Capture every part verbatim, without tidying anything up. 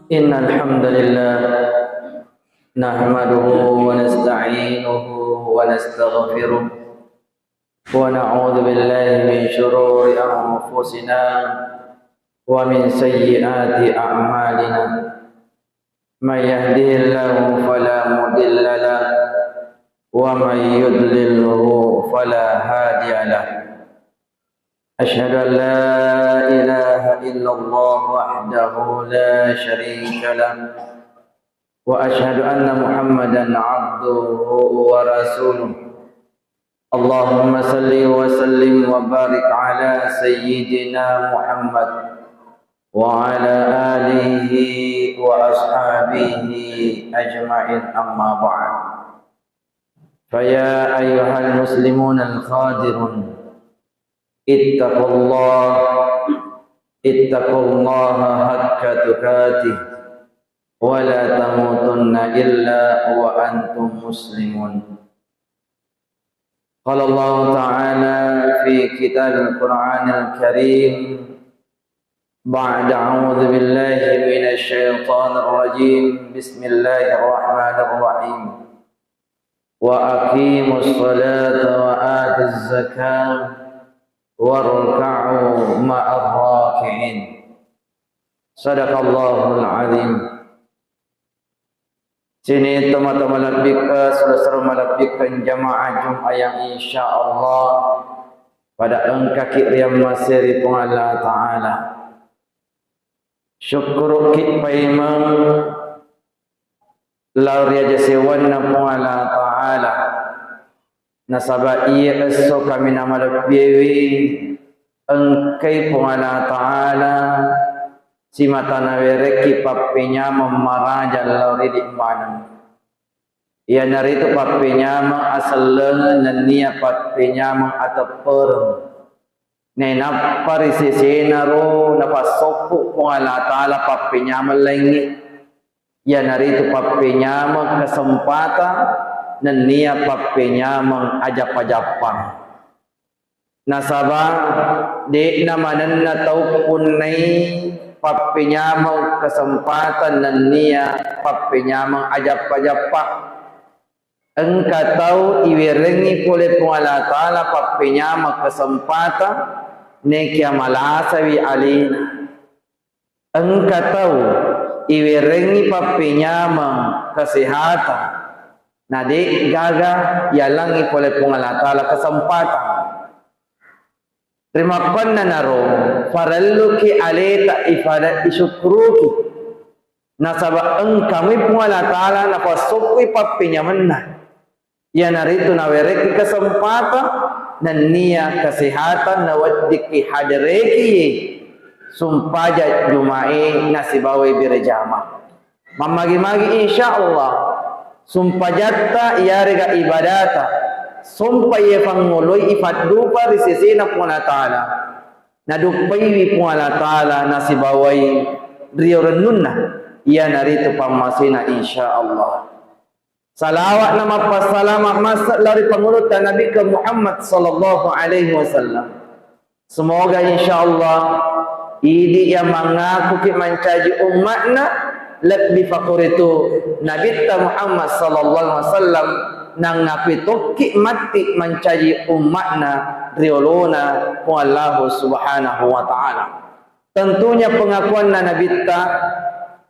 إن الحمد لله نحمده ونستعينه ونستغفره ونعوذ بالله من شرور أنفسنا ومن سيئات أعمالنا. من يهده الله فلا مضل له ومن يضلله فلا هادي له. أشهد أن لا إله إلا الله وحده لا شريك له، وأشهد أن محمدا عبده ورسوله. اللهم صل وسلم وبارك على سيدنا محمد وعلى آله وأصحابه أجمعين، أما بعد. فيا أيها المسلمون الحاضرون، اتقوا الله، اتقوا الله حق تقاته ولا تموتن إلا وأنتم مسلمون. قال الله تعالى في كتاب القرآن الكريم بعد أعوذ بالله من الشيطان الرجيم، بسم الله الرحمن الرحيم. وأقيموا الصلاة وآتوا الزكاة واركعوا مع الراكعين. صدق الله العظيم. Sining tomatoa malebbikka, sulasera malebbikka jamaah Jumat yang insya Allah pada engkaki riammasei ri Puang Allah Ta'ala. Syukuruki paimeng lao ri aja sewanna Puang Allah Ta'ala. Nasaba iya esso kaminang malebbiewi engkai Puang Allah Ta'ala simata nawerekki pappenyameng maraja lao ri idi maneng. Iyanaritu pappenyameng aselleng nennia pappenyameng ateppereng. Nainappa ri sesenaro napassoppu Puang Allah Ta'ala pappenyameng laingnge. Iyanaritu pappenyameng kesempatan nennia pappenyameng ajappa-jappang. Nasaba de'na manenna tau punnai pappenyameng kesempatan nennia pappenyameng ajappa-jappa. Engka tau iwerengngi pole Puang Allah Ta'ala pappenyameng kesempatan nekia malasawi alena. Engka tau iwerengngi pappenyameng kesehatan, na de'gaga yalangngi pole Puang Allah Ta'ala kesempatan. Rimakkuannanaro, farelluki aleta ifada isukkuruki. Nasaba engkamui Puang Allah Ta'ala napassokkui pappenyamenna. Iyanaritu nawerekki kesempatan nennia kesehatan naweddikki hadereki sumpaja Jumae nasibawai berejama. Mammagi-magi insya Allah sumpajatta iyarega ibadata sompa iye fangngoloi ifaddupa ri sesena Puang Allah Ta'ala. Naduppaiwi Puang Allah Ta'ala nasibawai rio rennunna iyanaritu pammasena insya Allah. Salawat na mappassalama massa lao ri pangulutta Nabitta Muhammad sallallahu alaihi wasallam. Semoga insya Allah idi yang mangakuki mancaji ummatna lebbi fakoritu Nabitta Muhammad sallallahu alaihi wasallam nangakui tokki matti mancaji ummatna riolona Puang Allahu Subhanahu wa Ta'ala. Tentunya pengakuanna Nabitta,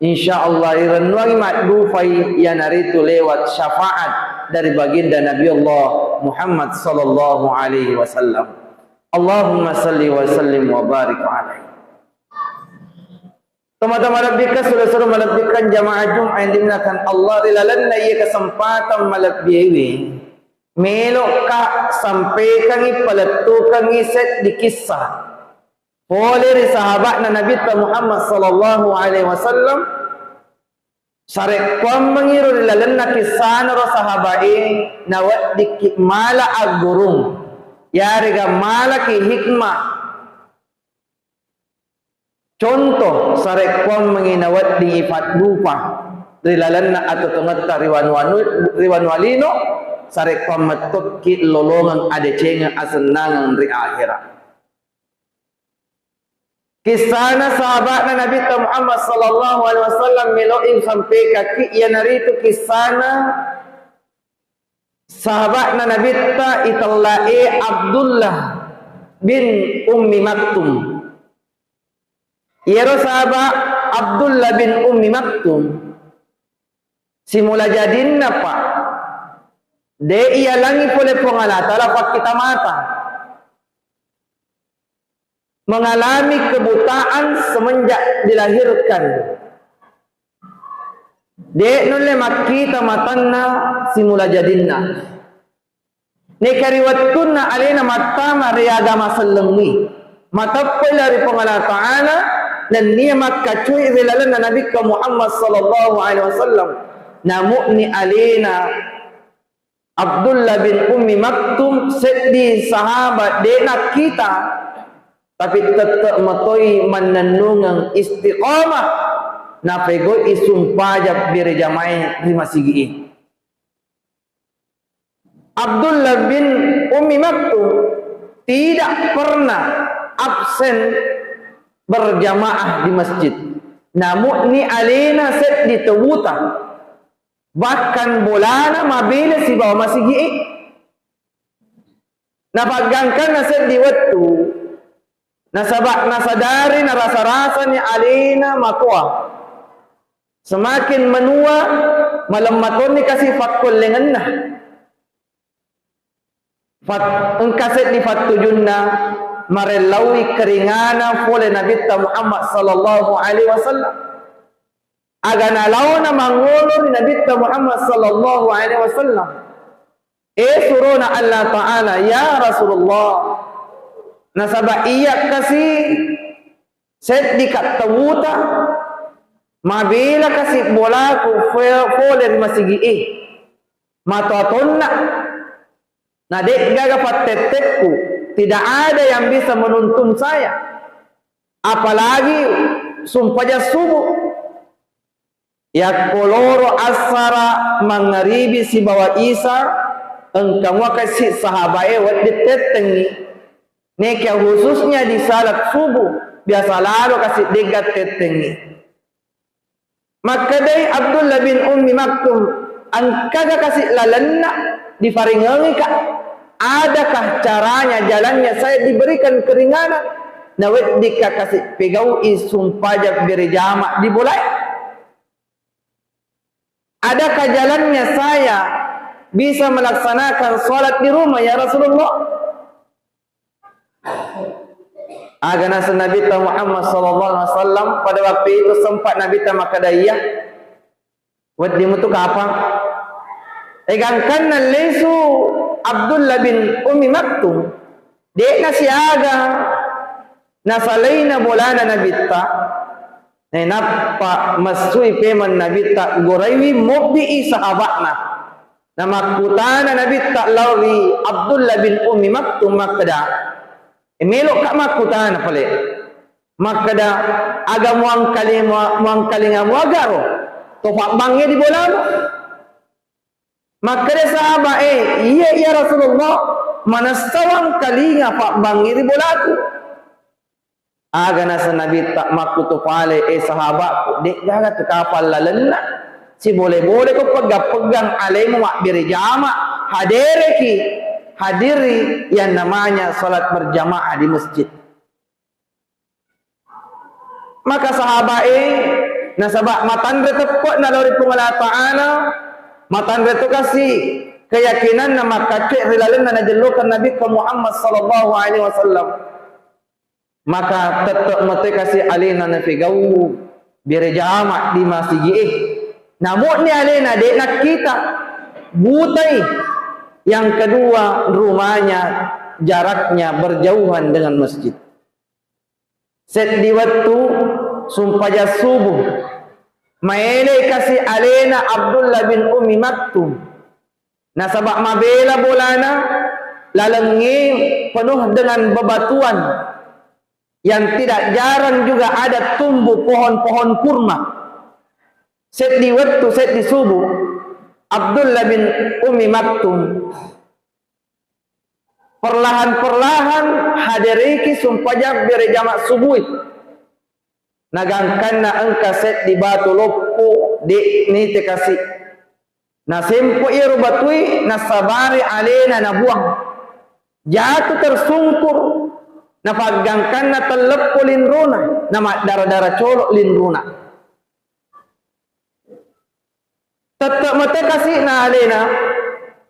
insya Allah irennuangi maddufai iyanaritu lewat syafaat dari baginda Nabi Allah Muhammad sallallahu alaihi wasallam. Allahumma salli wa sallim wa barik alaihi. Tomatoa malebbikka, sulasera malebbikka jamaah Jumat yang dimuliakan Allah, ri lalenna iya kesempatan malebbiewi, melokka sampaikangi, palettukangi seddi kissa pole ri sahabatna Nabitta Muhammad sallallahu alaihi wasallam, sarekkuammengiro ri lalenna kissanaro sahabae naweddikki mala aggurung, yarega malaki hikmah. Contoh, sarekkuammengi naweddingi faddupa ri lalenna atau tongetta ri wanua-, ri wanua lino, sarekkuammettokki lolongeng adecengeng asennangeng ri akhirat. Kissana sahaba'na Nabitta Muhammad sallallahu alaihi wasallam melo'i sampekakki, iyanaritu kissana sahaba'na Nabitta itella'e Abdullah bin Ummi Maktum. Iyaro sahaba Abdullah bin Ummi Maktum, simula jadinna, Pak, de' iyalangi pole Puang Allah Ta'ala pakkita mata. Mengalami kebutaan semenjak dilahirkan. De' nulle makkita matanna simula jadinna. Neka ri wettunna alena mattama ri agama sellengngi, mateppe'i lao ri Puang Allah Ta'ala, nennia makkacui ri lalenna Nabikka Muhammad sallallahu alaihi wasallam. Namu'ni alena Abdullah bin Ummi Maktum seddi sahabat de' nakkita, tapi tette' matoi mannennungeng istiqamah, napegau'i sumpajang berejamae ri masigi'e. Abdullah bin Ummi Maktum tidak pernah absen berjamaah di masjid. Namu'ni alena seddi tewuta, bahkan bolana mabela sibawa masigi'e. Napaggangkanna seddi wettu, nasaba nasadari narasa-rasani alena matoa. Semakin menua, malemma tonni kasi fakkollengenna. Fat-, engka seddi fattujunna marellaui keringana pole Nabitta Muhammad sallallahu alaihi wasallam. Aga nalaona mangolo ri Nabitta Muhammad sallallahu alaihi wasallam. E surona Allah Ta'ala, ya Rasulullah, nasaba iya kasi seddi ka tewuta, mabela kasi bolaku fo-, fole ri masigi'e. Matoa tonna, na de'gaga pattettekku, tidak ada yang bisa menuntun saya. Apalagi sumpajang subuh. Yakko loro assara, mangngaribi sibawa isa, engka mua kasi sahabae wedding tettengngi. Neka khususnya di salat subuh, biasa lalo kasi de'ga tettengngi. Makkedai Abdullah bin Ummi Maktum, engkaga kasi lalenna diparingengi ka? Adakah caranya, jalannya saya diberikan keringanan? Naweddikka kasi pegau'i sumpajang berejama di bolae? Adakah jalannya saya bisa melaksanakan salat di rumah, ya Rasulullah? Aga naseng Nabitta Muhammad sallallahu alaihi wasallam, pada waktu itu sempat Nabitta makkeda, iya, wedding mutu kapang. E, gangkanna lesu Abdullah bin Ummi Maktum, de'na siaga nasalaina bolana Nabitta. Nainappa messui pemeng Nabitta, goraiwi mobbi'i sahaba'na. Namakkutana Nabitta lao ri Abdullah bin Ummi Maktum makkeda, e, melo'ka makkutana pale. Makkeda, aga muangkali-, mua-, muangkalinga muagaro to pabbangnge di bolamu? Makkeda sahabat e, iya, iya Rasulullah, manessa uangkalinga pabbangnge ri bolaku. Aga naseng Nabitta, makkutu pale, e sahabatku, de'gaga tu kapang lalenna, sibole-bole ko peggang-peggang alemu mabbere jama, hadereki, hadiri yang namanya salat berjamaah di masjid. Maka sahabat e, nasaba matanre teppe'na lao ri Puang Allah Ta'ala, matanre tu kasi keyakinanna makkaccue ri lalenna najellokan Nabikka Muhammad sallallahu alaihi wasallam. Maka tette' metoi kasi alena napegau bere jama di masigi'e. Namu'ni alena de' nakkita, butai. Yang kedua, rumahnya jaraknya berjauhan dengan masjid. Seddi wettu sumpajang subuh, maelei kasi alena Abdullah bin Ummi Maktum. Nasaba mabela bolana, lalengnge penuh dengan bebatuan yang tidak jarang juga ada tumbuh pohon-pohon kurma. Seddi wettu, seddi subuh, Abdullah bin Ummi Maktum perlahan-perlahan haderiki sumpajang bere jama subuh. Nagangkanna engka seddi batu loppo, de'ni tekasi. Nasempo iyaro batui, nassabari alena nabuang. Jatu tersungkur, napaggangkanna telleppo linrona, namaddara-dara colo linrona. Tette' matekasi na alena,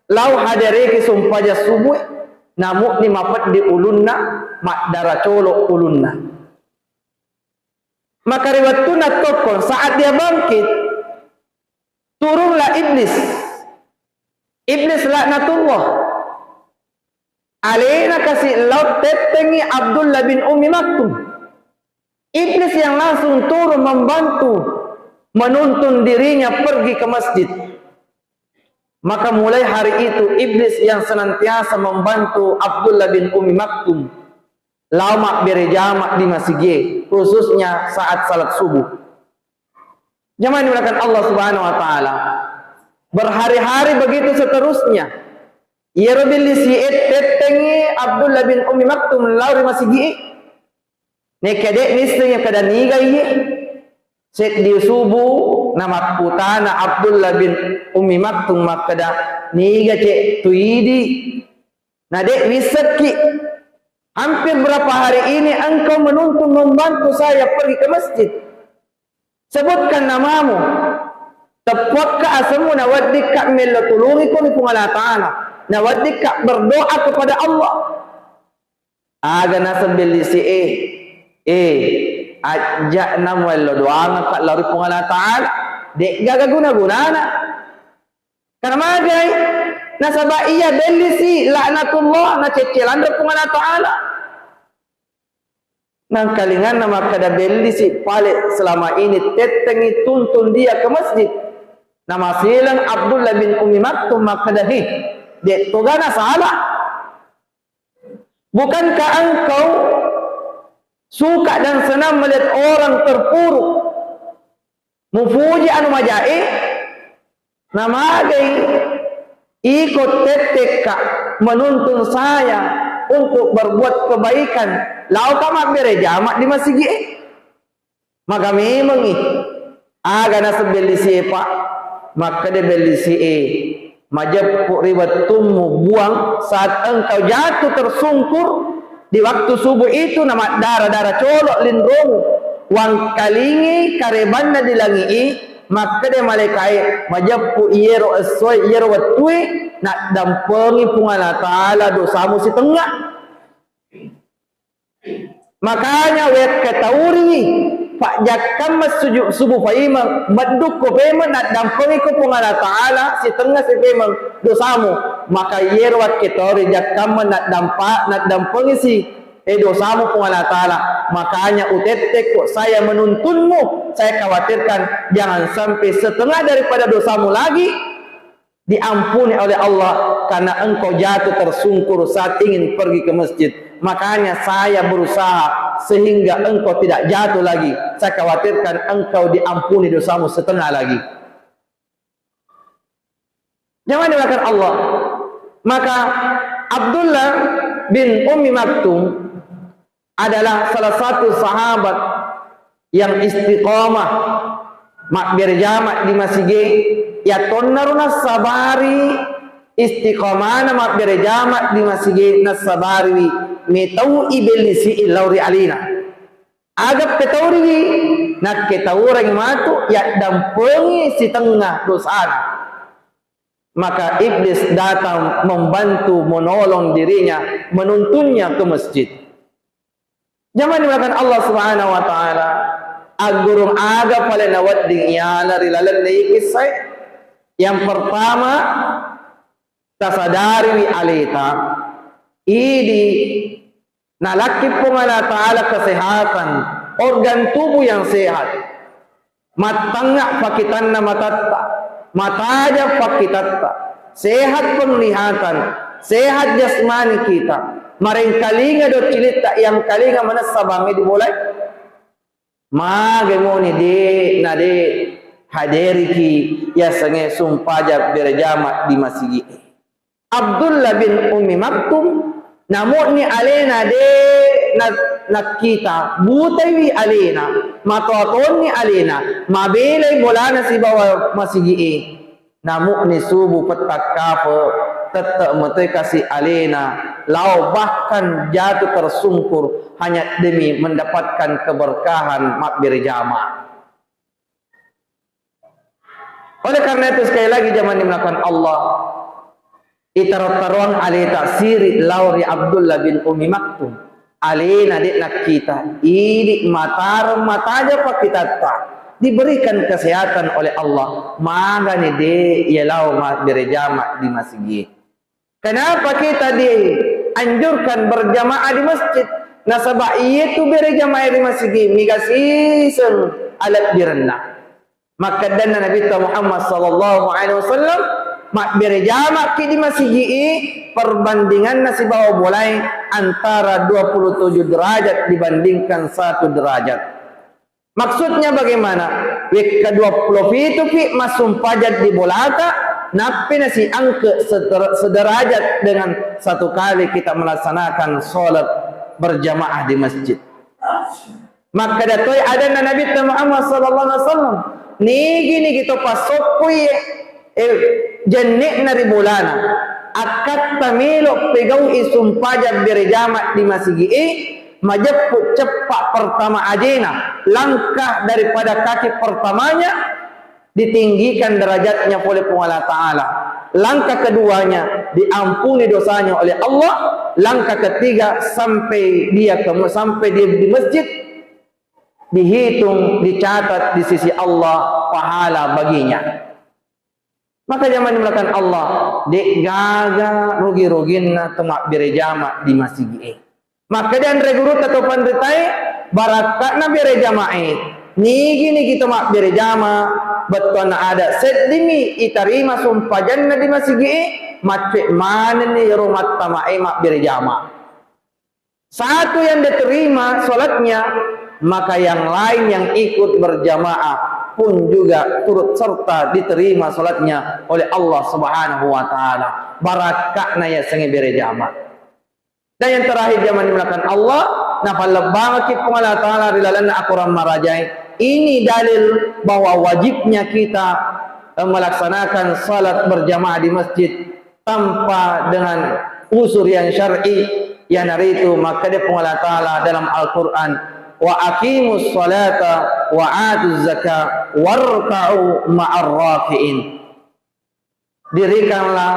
lao hadereki sumpajang subuh, namu'ni mapeddi ulunna, maddara colo ulunna. Maka ri wettunna tokko, saat dia bangkit, turunlah iblis. Iblis laknatullah. Alena kasi lao tettengi Abdullah bin Ummi Maktum. Iblis yang langsung turun membantu menuntun dirinya pergi ke masjid. Maka mulai hari itu iblis yang senantiasa membantu Abdullah bin Ummi Maktum lao mabbere jama di masigi, khususnya saat salat subuh. Jamaah dimuliakan Allah Subhanahu wa Ta'ala. Berhari-hari begitu seterusnya. Iyaro bellisi'e tettengi Abdullah bin Ummi Maktum lao ri masigi. Nekke de' nissengi kada niga iye. Seddi subuh namakkutana Abdullah bin Ummi Maktum makkeda, "Niga ce' tu idi?" Na de' wissekki. "Hampir berapa hari ini engkau menuntun membantu saya pergi ke masjid. Sebutkan namamu. Teppuakka asemmu, naweddikka mello tulungi ko ri Puang Allah Ta'ala. Naweddikka berdoa kepada Allah." Aga naseng bellisi'e, "Eh, ajja'na muello doangekka lao ri Puang Allah Ta'ala. De'gaga guna-gunana." Karena magai? Nasaba iya bellisi laknatullah, nacecce lanre Puang Allah Ta'ala. Nangkalinganna makkeda bellisi pale selama ini tettengi tuntun dia ke masjid. Namasileng Abdullah bin Ummi Maktum makkeda, "He, de' toga nasala. Bukankah engkau suka dan senang melihat orang terpuruk? Mupuji anu majae, namagai iko tettekka menuntun saya untuk berbuat kebaikan, laoka mabbere jama di masigi'e?" Maga memengngi aga naseng bellisi'e, Pak? Makkeda bellisi'e, "Majeppu ri wettummu buang saat engkau jatuh tersungkur di waktu subuh itu, namaddara-dara colo' linromu, wangkalingi karebanna di langi'i." Makkeda malaikae, "Majeppu iyero essoe, iyero wettue, naddampengi Puang Allah Ta'ala dosamu sitengnga." Makanya wekketauriwi pajjakkamma suju-, subuh paimeng, meddukko paimeng, naddampengiko Puang Allah Ta'ala sitengnga si paimeng dosamu. Maka iyero wakketauri jakkamma naddampa-, naddampengisi, eh, dosamu Puang Allah Ta'ala. Makanya utettekko, saya menuntunmu, saya khawatirkan jangan sampai setengah daripada dosamu lagi diampuni oleh Allah karena engkau jatuh tersungkur saat ingin pergi ke masjid. Makanya saya berusaha sehingga engkau tidak jatuh lagi. Saya khawatirkan engkau diampuni dosamu setengah lagi. Jamaah dimuliakan Allah. Maka Abdullah bin Ummi Maktum adalah salah satu sahabat yang istiqomah mabbere jama di masigi. Iya tonnaro nassabari istiqomana mabbere jama di masigi, nassabariwi metau ibellisi lao ri alena. Aga petauriwi, nakketaurengngi matu yaddampengi sitengnga dosana. Maka iblis datang membantu, menolong dirinya, menuntunnya ke masjid. Jamaah dimuliakan Allah Subhanahu wa Ta'ala, aggurung aga pale nawedding iyana ri lalenna iye kissae? Yang pertama, tasadariwi aleta, idi nalakki Puang Allah Ta'ala kesehatan, organ tubuh yang sehat. Mattangnga pakkitanna matatta, matajang pakkitatta, sehat penglihatan, sehat jasmani kita, marengkalinga doccilitta, yang kalinga manessa bangnge di bolae. Magai moni de' na de' haderiki yasengnge sumpajang berjama di masigi. Abdullah bin Ummi Maktum, namu'ni alena de' na-, nakkita, butaiwi alena, matoa tonni alena, mabelai bolana sibawa masigi'e. Namu'ni subu pettakkafe, tette' metoi kasi alena, lao bahkan jatuh tersungkur hanya demi mendapatkan keberkahan mabbere jama. Oleh karena itu, sekali lagi, jamaah dimuliakan Allah, itaro-taroang aleta siri lao ri Abdullah bin Ummi Maktum. Alena de' nakkita, idi' matareng mataja pakkitatta, diberikan kesehatan oleh Allah, magani de' iya lao mabbere jama di masigi. Kenapa kita dianjurkan berjamaah di masjid? Nasaba' iyetu bere jamaah di masigi, mega siseng alebbirenna. Makkeddanna Nabitta Muhammad sallallahu alaihi wasallam, mabbere jama'ki di masigi'i perbandinganna sibawa bolae antara dua puluh tujuh derajat dibandingkan satu derajat. Maksudnya bagaimana? Wekka dua puluh pitu pi massumpajang di bolata, nappi nasiangke seder-, sederajat dengan satu kali kita melaksanakan sholat berjamaah di masjid. Makkeda toi adanna Nabitta Muhammad sallallahu alaihi wasallam, nigi-nigi to passokkui, eh, jenne'na ri bolana, akkatta melo pegau'i sumpajang bere jama di masigi'e, majeppu ceppa pertama ajena, langkah daripada kaki pertamanya, ditinggikan derajatnya oleh Puang Allah Ta'ala. Langkah keduanya, diampuni dosanya oleh Allah. Langkah ketiga, sampai dia ke, sampai dia di masjid, dihitung, dicatat di sisi Allah pahala baginya. Maka jamaah dimuliakan Allah, de' gaga rugi-ruginna to mabbere jama di masigi'e. Makkeda anre gurutta to panritae, barakka'na bere jama'e. Nigi-nigi to mabbere jama, bettuanna ada seddimi itarima sumpajanna di masigi'e, maccoe manenni ero mattamae mabbere jama. Satu yang diterima sholatnya, maka yang lain yang ikut berjamaah pun juga turut serta diterima sholatnya oleh Allah Subhanahu wa Ta'ala. Barakka'na yasengnge bere jama. Dan yang terakhir, jamaah dimuliakan Allah, napallebbangekki Puang Allah Ta'ala ri lalenna akorang marajae. Ini dalil bahwa wajibnya kita, eh, melaksanakan salat berjamaah di masjid tanpa dengan uzur yang syar'i, iyanaritu makkeda Puang Allah Ta'ala dalam Al-Quran, "Wa aqimus salata wa atuz zaka warka'u ma'ar raki'in." Dirikanlah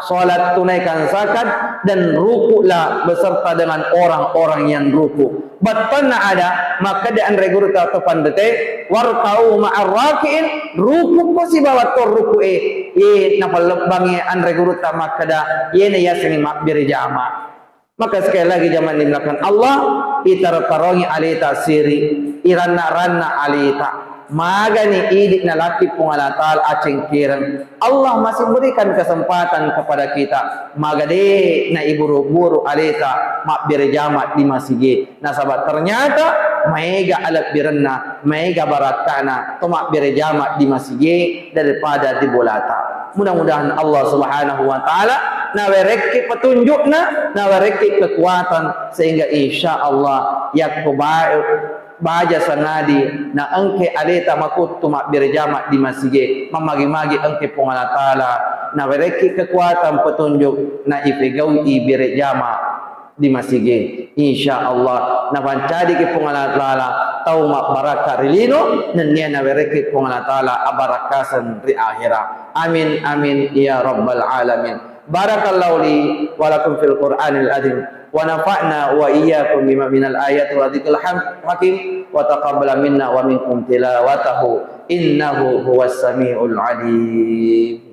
salat, tunaikan zakat, dan rukuklah beserta dengan orang-orang yang ruku. Bettuanna ada, makkeda anre gurutta to panritae, "Warka'u ma'ar raki'in," rukukko sibawa to ruku'e. Ye napallebbangngi anre gurutta makkeda, yena yasengnge mabbere jama. Maka sekali lagi, jamaah dimuliakan Allah, itaro-tarongi aleta siri, iranna-ranna aleta. Magani idi' nalakki Puang Allah Ta'ala acengkereng. Allah masih berikan kesempatan kepada kita. Maga de' naiburu-buru aleta mabbere jama di masigi. Nasaba ternyata maega alebbirenna, maega barakkana to mabbere jama di masigi daripada di bolata. Mudah-mudahan Allah Subhanahu wa Ta'ala nawerekki petunjukna, nawerekki kekuatan, sehingga insya Allah yakko ba-, baja sangadi na engke aleta makuttu mabbere jama di masigi, mammagi-magi engke Puang Allah Ta'ala nawerekki kekuatan, petunjuk, na ipegau'i bere jama di masigi. Insya Allah, napancadiki Puang Allah Ta'ala tau mabbarakka ri lino, nennia nawerekki Puang Allah Ta'ala abarakkaseng ri akhira. Amin, amin, ya rabbal alamin. Barakallahu li wa lakum fil Qur'anil azim, wa nafa'na wa iyyakum bima minal ayati wa dzikril ham-, hakim, wa taqabbala minna wa minkum tilawatahu, innahu huwas samiul alim.